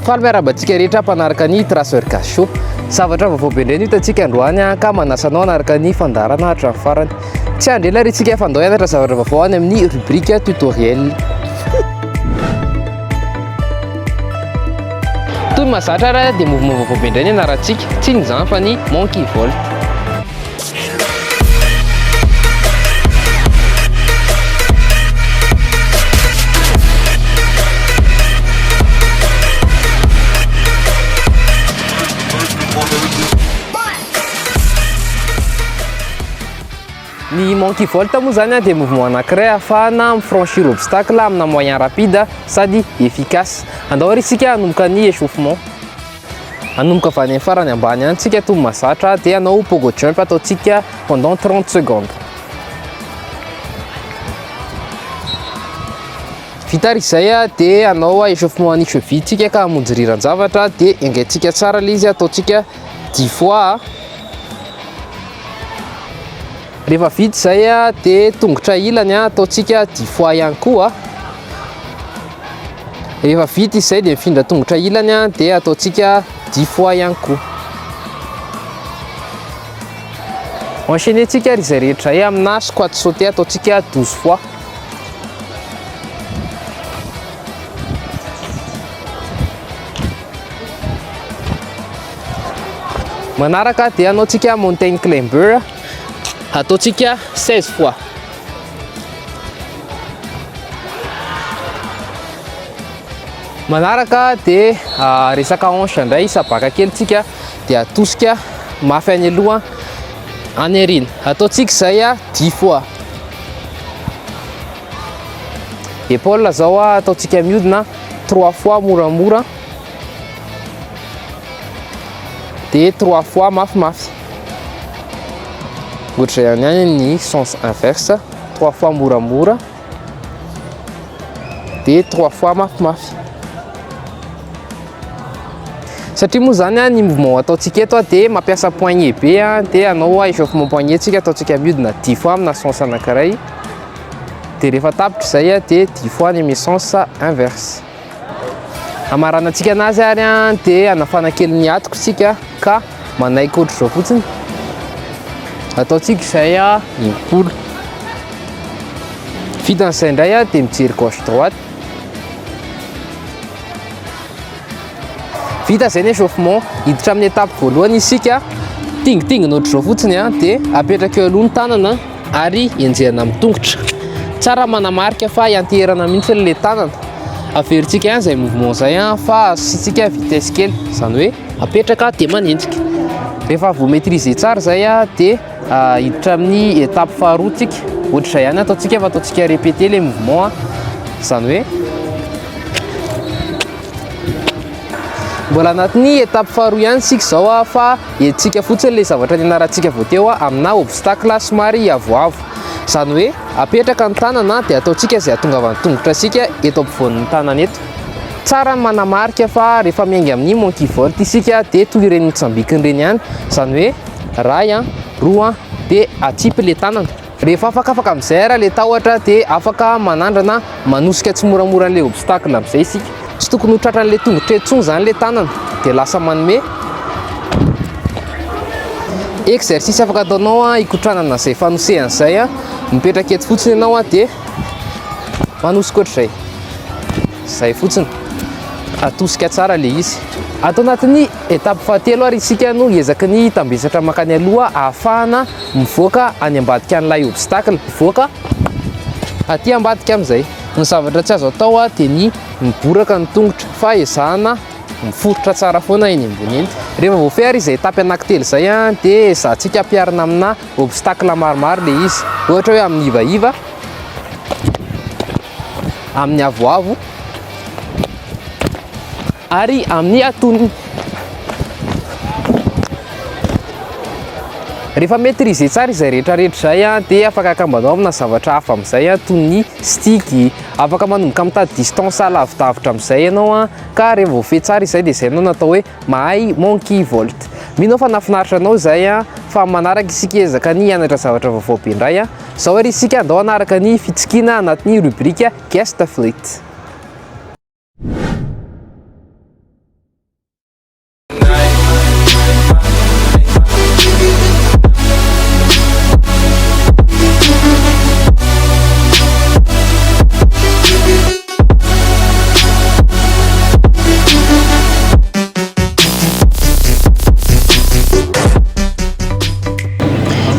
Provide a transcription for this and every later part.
Faly miarahaba antsika rehetra mpanaraka ny Traceur Gasy Show. Zavatra vaovao be indray no hitantsika androany ka manasa anao hanaraka ny fandaharana hatramin'ny farany. Tsy handre ela ry tsika fa andao hianatra zavatra vaovao any amin'ny rubrique tutoriel. Toy ny mahazatra ary dia mouvement vaovao be indray ny anarantsika, tsy inona izany fa ny Monkey Volt. Ny Monkey Volt moa zany dia mouvement anankiray ahafahana mi-franchir obstacle amina moyen rapide sady efficace. Andao ary isika hanomboka ny échauffement. Hanomboka avy any amin'ny farany ambany any tsika toy ny mahazatra dia hanao pogo jump ataontsika pendant 30 secondes. Vita ary izay dia hanao échauffement an'ny cheville tsika ka hamonjy riran-javatra dia engaintsika tsara ilay izy ataontsika 10 fois. Rehefa vita izay dia tongotra ilany ataontsika 10 fois ihany koa. Rehefa vita izay dia mifindra tongotra ilany dia ataontsika 10 fois ihany koa. Enchaîner-tsika ary izay rehetra izay amina squat sauté ataontsika 12 fois. Manaraka dia anaontsika mountain climber ataontsika 16 fois. Manaraka dia ah, resaka hanche indray sabaka kely tsika dia atosika mafy any aloha any aoriana. Ataontsika izay a 10 fois. Épaule zao a ataontsika miodina 3 fois moramora dia 3 fois mafimafy. Ohatr'izay ihany ihany ny sens inverse 3 fois moramora dia 3 fois mafimafy. Satria moa zany ny mouvement ataontsika eto dia mampiasa poignet be dia hanao échauffement poignet tsika ataontsika miodina 10 fois amina sens anankiray dia rehefa tapitra izay dia 10 fois ny amin'ny sens inverse. Hamaranantsika anazy ary dia hanafana kely ny atiko tsika ka manaiky ohatr'izao fotsiny. Ataontsika izay impolo. Vitan'izay indray dia mijery gauche droite. Vita izay ny échauffement, hiditra amin'ny étape voalohany isika. Tingitingina ohatr'izao fotsiny dia apetraka eo aloha ny tanana ary enjehina amin'ny tongotra. Tsara manamarika fa ianteherana mihitsy ilay tanana. Averintsika ihany izay mouvement izay fa asiantsika vitesse kely, izany hoe apetraka dia manenjika. Rehefa voa maîtriser tsara izay dia hiditra amin'ny étape faharoa tsika. Ohatr'izay ihany ataontsika fa ataontsika répéter ilay mouvement, izany hoe Mbola anatin'ny étape faharoa ihany isika izao a, fa entintsika fotsiny ilay zavatra nianarantsika vao teo amina obstacle somary avoavo. Izany hoe apetraka ny tanana dia ataontsika izay hahatongavan'ny tongotra antsika eto ampovoan'ny tanana eto. Tsara ny manamarika fa rehefa miainga amin'ny monkey volt isika dia toy ireny mitsambikina ireny ihany, izany hoe iray, roa dia atsipy ilay tanana. Rehefa afakafaka amin'izay ary ilay tahotra dia afaka manandrana manosika tsimoramora an'ilay obstacle amin'izay isika. Tsy tokony ho tratran'ilay tongotra intsony izany ilay tanana dia lasa manome exercice afaka ataonao hikotranana izay fanosehana izay. Mipetraka eto fotsiny ianao dia manosika ohatr'izay. Izay fotsiny. Atosika tsara ilay izy. Ato anatin'ny étape fahatelo ary isika no hiezaky ny hitambesatra mankany aloha ahafahana mivoaka any ambadika an'ilay obstacle, mivoaka aty ambadika amin'izay. Ny zavatra tsy azo atao dia ny miboraka ny tongotra fa ezahana miforitra tsara foana eny ambony eny. Rehefa voafehy ary izay étape anankitelo izay dia ezahantsika ampiharina amina obstacle maromaro ilay izy. Ohatra hoe amin'ny ivaiva, amin'ny avoavo ary amin'ny atonony. Rehefa maîtriser tsara izay rehetra rehetra izay dia afaka akambanao amina zavatra hafa amin'izay toy ny stick, afaka manomboka mitady distance lavidavitra amin'izay ianao ka rehefa voafehy tsara izay dia izay no natao hoe mahay monkey volt. Mino aho fa nahafinaritra anao izay fa manaraka isika hiezaka ny hianatra zavatra vaovao be indray. Izao ary isika andao hanaraka ny fitsikiana anatin'ny rubrique guest fleet.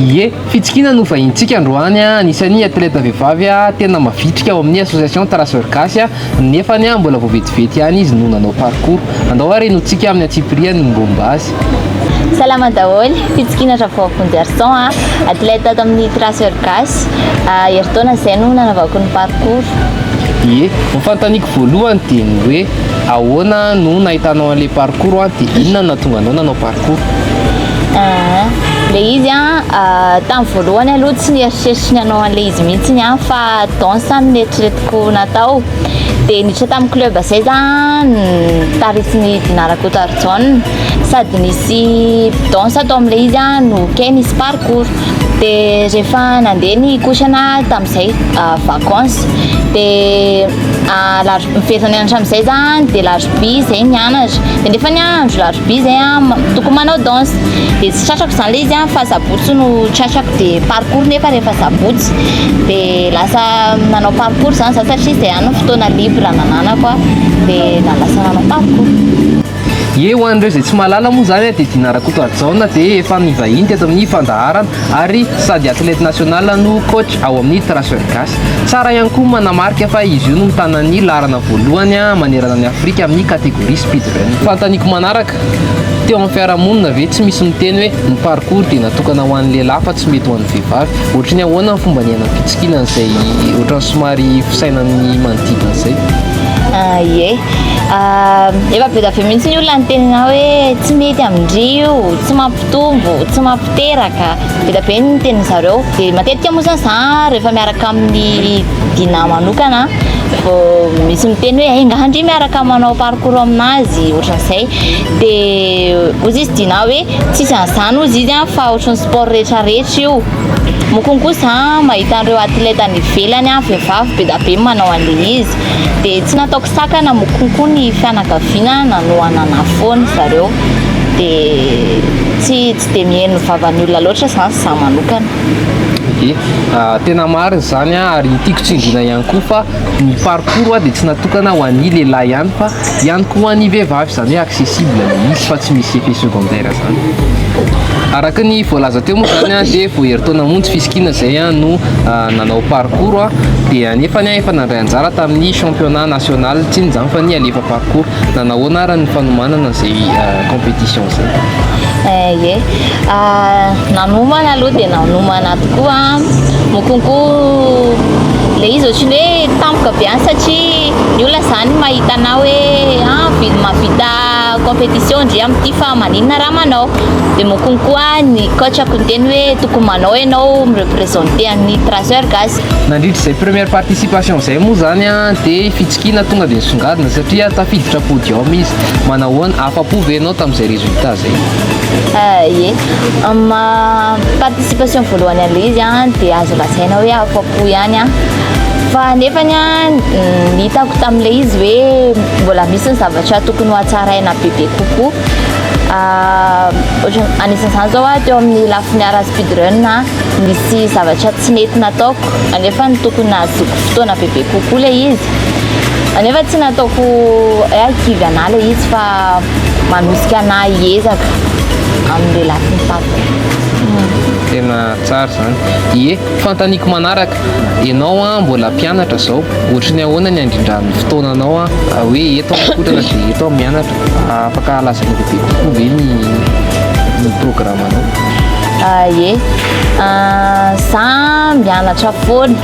Ie, Fitsikiana no vahintsika androany, anisan'ny atleta vehivavy tena mavitrika ao amin'ny association Traceur Gasy, nefany mbola vao vetivety ihany izy no nanao parcours. Andao ary henointsika amin'ny antsipiriany ny momba azy. Salama daholo, Fitsikiana Ravaovonjiarison a, athlète ato amin'ny Traceur Gasy, herintaona izay no nanaovako ny parcours. Ie, ny fanontaniako voalohany dia ny hoe ahoana no nahitanao an'ilay parcours dia inona no nahatonga anao nanao parcours? Aa, le izy an, tamin'ny voalohany aloha tsy nieritreritry ny hanao an'ilay izy mihitsy aho fa danse no neritreretiko natao. Dia niditra tamin'ny club izay za notaritin'i Dina Rakotoarijaona sady nisy danse tao amin'ilay izy an no kay nisy parcours. Dia rehefa nandeha ny kotrana tamin'izay vacances dia Miverina mianatra amin'izay za dia larobia zay mianatra dia nefa ny andro larobia zay a tokony manao danse dia tsy tratrako zany le izy a fa sabotsy no tratrako dia parcours nefa rehefa sabotsy dia lasa nanao parcours zany za satria zay ihany no fotoana libre nananako a dia lasa nanao parcours. Ie, ho an'ireo izay tsy mahalala moa izany dia Dina Rakotoarijaona dia efa nivahiny teto amin'ny fandaharana ary sady athlète national no coach ao amin'ny Traceur Gasy. Tsara ihany koa manamarika fa izy io no mitana ny laharana voalohany manerana an'i Afrika amin'ny catégorie speed run. Fanontaniako manaraka, teo amin'ny fiarahamonina ve tsy misy miteny hoe ny parcours dia natokana ho an'ny lehilahy fa tsy mety ho an'ny vehivavy? Ohatry ny ahoana ny fomba niainan'ny fitsikiana an'izay ohatran'ny somary fisainan'ny manodidina izay? Ie. Efa be dia be mihitsy ny olona niteny anah hoe tsy mety amin-dry io, tsy mampitombo, tsy mampiteraka. Be dia be ny tenin-dry zareo. Dia matetika moa izany za rehefa miaraka amin'ny Dina manokana vao misy miteny hoe hay angaha ndry miaraka manao parcours aminazy ohatran'izay. Dia hozy izy Dina hoe tsisy an'izany hozy izy fa ohatran'ny sport rehetra rehetra io. Moa konko za mahita an'ireo athlète any ivelany vehivavy be dia be manao an'ilay izy. Dia tsy nataoko sakana moa konko ny fianakaviana nanohana anah foana zareo. Dia tsy tsy dia mihaino ny vavan'ny olona loatra izany za manokana. Ie, tena marina izany ary tiako tsindriana ihany koa fa ny parcours dia tsy natokana ho an'ny lehilahy ihany fa ihany koa ho an'ny vehivavy, izany hoe accessible ilay izy fa tsy misy effet secondaire izany. Araka ny voalaza teo moa izany dia vao herintaona monja Fisikina izay no nanao parcours dia nefany efa nandray anjara tamin'ny championnat national, tsy inona izany fa ny alefa parcours. Nanahoana ary ny fanomanana izay compétition izay? Ie, nanomana aloha dia nanomana tokoa, moa konko ilay izy ohatran'ny hoe tampoka be any satria ny olona izany mahita anah hoe ah mahavita compétition ndry amin'ity fa maninona raha manao, dia moa konko ny coach-ako niteny hoe tokony manao ianao mi-représenter an'ny traceur gasy. Nandritra izay première participation izay moa izany dia Fitsikiana tonga dia nisongadina satria tafiditra podium izy. Manahoana? Afa-po ve ianao tamin'izay résultat izay? Ie. Amin'ny maha participation voalohany an'ilay izy dia azo lazaina hoe afa-po ihany aho. Fa nefany ny hitako tamin'ilay izy hoe mbola misy ny zavatra tokony ho hatsaraina bebe kokoa. Ohatran'ny anisan'izany izao teo amin'ny lafiny ara speedrun nisy zavatra tsy nety nataoko anefa ny tokony nahazoako fotoana bebe kokoa ilay izy anefa tsy nataoko hoe kivy anah ilay izy fa manosika anah hiezaka amin'ilay lafiny parcours. Tena tsara izany. Ie, fanontaniako manaraka, ianao an mbola mpianatra izao, ohatry ny ahoana ny handrindran'ny fotoananao an, hoe eto aho mikotrana dia eto aho mianatra, afaka lazaina bebe kokoa ve ny ny programme-nao? Ie, za mianatra foana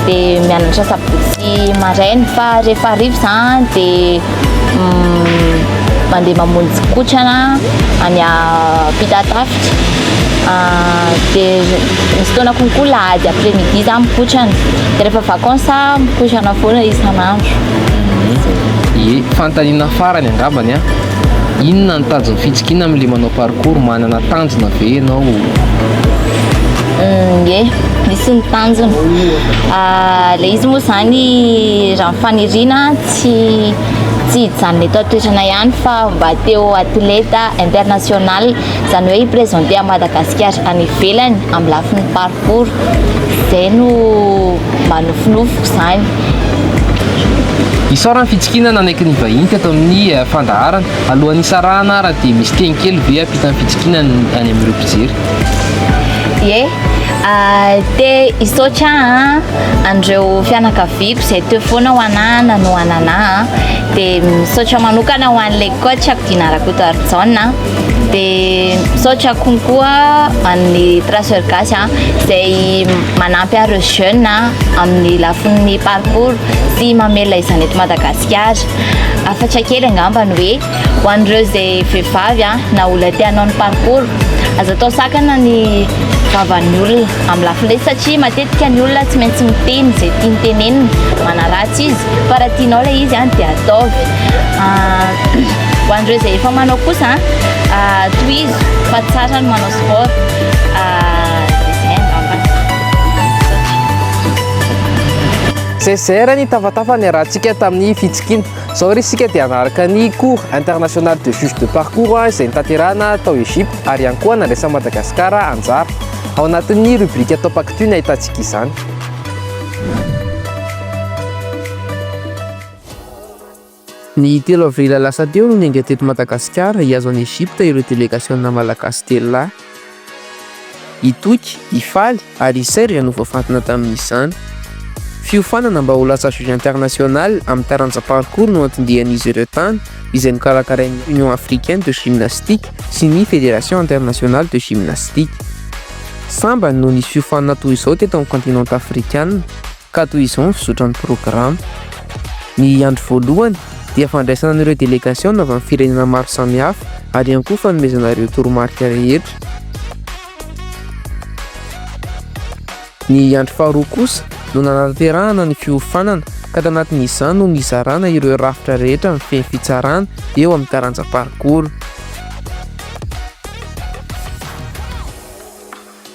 dia mianatra sabotsy maraina fa rehefa hariva za dia mandeha mamonjy kotrana any Ampitatafika dia misy fotoana konko lahady après midi za mikotrana dia rehefa vacances aho mikotrana foana isan'andro. Ie, fanontaniana farany angambany an, inona ny tanjon'ny fitsikiana amin'ilay manao parcours? Manana tanjona ve ianao? Ie, misy ny tanjona. Ilay izy moa izany raha ny faniriana tsy tsy hijanona eto an-toerana ihany fa mba te ho athlète international, izany hoe hi-présenter an'i Madagasikara any ivelany amin'ny lafiny parcours. Izay no mba nofinofiko izany. Isaorana ny fitsikiana nanaiky ny vahiny teto amin'ny fandaharana. Alohan'ny hisarahana ara dia misy teny kely ve ampitan'ny fitsikiana any amin'ireo mpijery? Ie, te hisaotra an'ireo fianakaviako izay teo foana ho anà nanohana anà, dia misaotra manokana ho an'ilay coach-ako Dina Rakotoarijaona, dia misaotra konkoa an'ny Traceur Gasy izay manampy an'ireo jeunes amin'ny lafiny parcours sy mamelona izany eto Madagasikara. Hafatra kely angamba ny hoe ho an'ireo izay vehivavy na olona te hanao ny parcours, aza atao sakana ny vavan'ny olona amin'ny lafiny ilay izy satria matetika ny olona tsy maintsy miteny izay tiany tenenina, manaratsy izy fa raha tianao ilay izy dia ataovy. Ho an'ireo izay efa manao kosa tohizo fa tsara ny manao sport. Dia izay angamba. Zay zay ary ny tafatafa niarahantsika tamin'ny fitsikiana. Izao ary isika dia hanaraka ny cours international de juge de parcours izay notanterahina tao Egypte ary ihany koa nandraisan'i Madagasikara anjara. Ao anatin'ny rubrique Top Actu ny ahitantsika izany. Ny telo avril lasa teo no niainga teto Madagasikara hihazo an'i Egypte ireo delegasiona malagasy telo lahy. I Toky, i Faly ary i Serge no voafantina tamin'izany. Fiofanana mba ho lasa juge international amin'ny taranja parkour no anton-dian'izy ireo tany, izay nokarakarain'ny Union Africaine de Gymnastique sy ny Fédération Internationale de Gymnastique. Sambany no nisy fiofanana toy izao teto amin'ny kontinanta afrikana. Ka toy izao ny fizotran'ny programa. Ny andro voalohany dia fandraisana an'ireo delegasiona avy amin'ny firenena maro samihafa ary ihany koa fanomezana ireo toromarika rehetra. Ny andro faharoa kosa no nanatanterahana ny fiofanana ka tanatin'izany no nizarana ireo rafitra rehetra mifehy ny fitsarana eo amin'ny taranja parkour.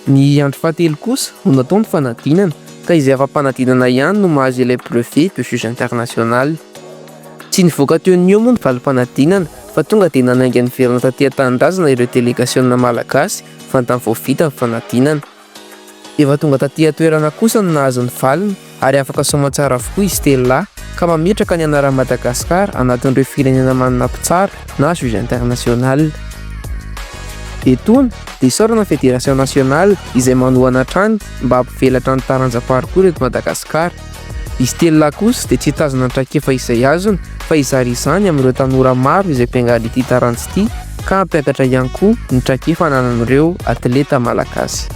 Ny andro fahatelo kosa no natao ny fanadinana ka izay afa-panadinana ihany no mahazo ilay brevet de juge international. Tsy nivoaka teo no eo moa ny valim-panadinana fa tonga dia nanainga niverina taty an-tanindrazana ireo delegasiona malagasy vantany vao vita ny fanadinana. Efa tonga taty an-toerana kosa no nahazo ny valiny ary afaka soamantsara avokoa izy telo lahy ka mametraka ny anaran'i Madagasikara anatin'ireo firenena manana mpitsara na juge international. Etoana dia isaorana ny Fédération nationale izay manohana hatrany mba hampivelatra ny taranja parkour eto Madagasikara. Izy telo lahy kosa dia tsy hitazona ny traikefa izay azony fa hizara izany amin'ireo tanora maro izay mpiangaly ity taranja ity ka hampiakatra ihany koa ny traikefa ananan'ireo atleta malagasy.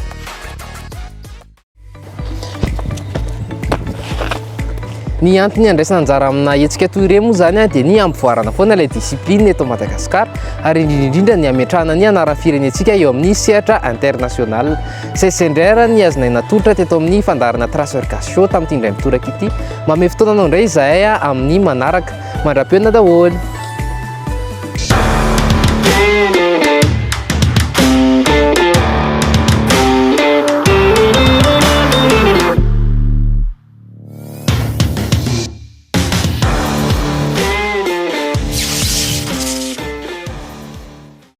Ny antony andraisana anjara amina hetsika toy ireny moa izany dia ny hampivoarana foana ilay discipline eto Madagasikara ary indrindra indrindra ny hametrahana ny anaran'ny firenentsika eo amin'ny sehatra international. Izay sendra ny azonay natolotra teto amin'ny fandaharana Traceur Gasy Show tamin'ity indray mitoraka ity. Mamehy fotoana anao indray izahay amin'ny manaraka. Mandra-pihaona daholo.